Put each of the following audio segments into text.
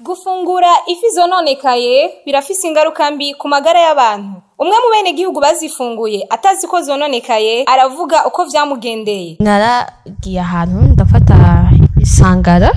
Gufungura ifi zononekaye birafise ingaruka mbi ku magara y'abantu. Umwe mu bene gihugu bazifunguye atazi ko zononekaye aravuga uko vyamugendeye. Naragiye ahantu ndafata isangara,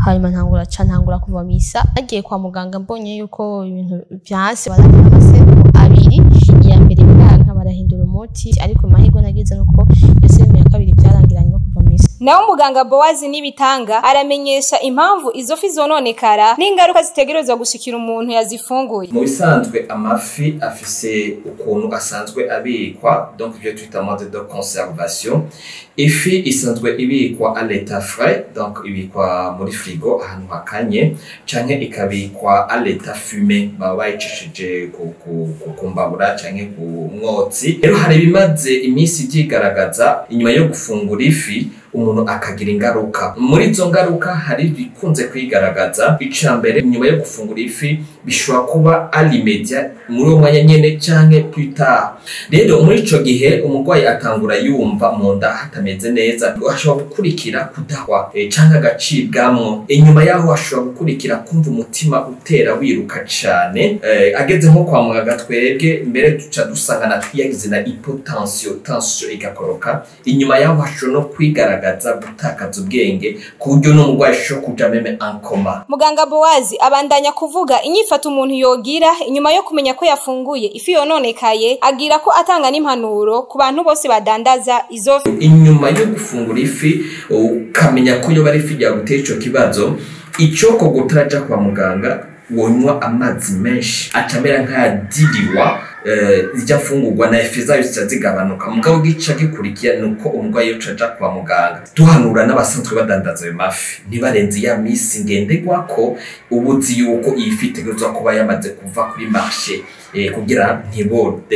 hanyuma ntangura ca ntangura kuva misa. Nagiye kwa muganga mbonye yuko ibintu vyanse, barampa amaserumu abiri. Iya mbere biranka, barahindura umuti, ariko amahirwe nagize nuko iyo serumu ya kabiri vyarangiranye no kuva misa. Naho muganga Bowazi Nibitanga aramenyesha impamvu izo fi zononekara n'ingaruka zitegerezwa gushikira umuntu yazifunguye. Mu bisanzwe amafi afise ukuntu asanzwe abikwa, donc ibyo twita mode de conservation. Ifi isanzwe ibikwa à l'état frais, donc ibikwa muri frigo ahantu hakanye, canke ikabikwa à l'état fumé, baba bayicishije ku mbabura canke ku mwotsi. Rero hari ibimaze iminsi vyigaragaza inyuma yo gufungura ifi, umuntu akagira ingaruka. Muri izo ngaruka hari ibikunze kwigaragaza. Ica mbere, inyuma yo gufungura ifi bishobora kuba ari immédiat, muri uwo mwanya nyene, canke plus tard. Rero muri ico gihe umurwayi atangura yumva mu nda hatameze neza, ashobora gukurikira kudahwa canke agacibwamwo. Inyuma yaho hashobora gukurikira kumva umutima utera wiruka cane. Ageze nko kwa muganga, twebwe mbere duca dusanga na yagize na hypotension, tension igakoroka. Inyuma yaho hashobora no kwigaragaza gutakaza ubwenge, ku buryo n'umurwayi ashobora kuja même en coma. Muganga Bowazi abandanya kuvuga inyifato umuntu yogira inyuma yo kumenya ko yafunguye ifi yononekaye, agira ko atanga n'impanuro ku bantu bose badandaza izo fi. Inyuma yo gufungura ifi ukamenya ko yoba ari ifi yaguteye ico kibazo, icokorwa utaraja kwa muganga, wonywa amazi menshi, acamera nk'ayadiriwa zijya mfungurwa na effets zayo zica zigabanuka. Mugabo gica gikurikira nuko umurwayi yoca aja kwa muganga. Duhanura n'abasanzwe badandaza ayo mafi ntibarenze ya misi ngenderwako ubuzi yuko iyi fi itegerezwa kuba yamaze kuva kuri marché, kugira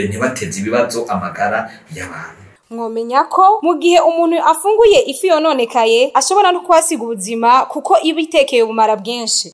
ntibateze ibibazo amagara y'abantu. Mwomenya ko mu gihe umuntu afunguye ifi yononekaye ashobora no kuhasiga ubuzima, kuko iba itekeye ubumara bwinshi.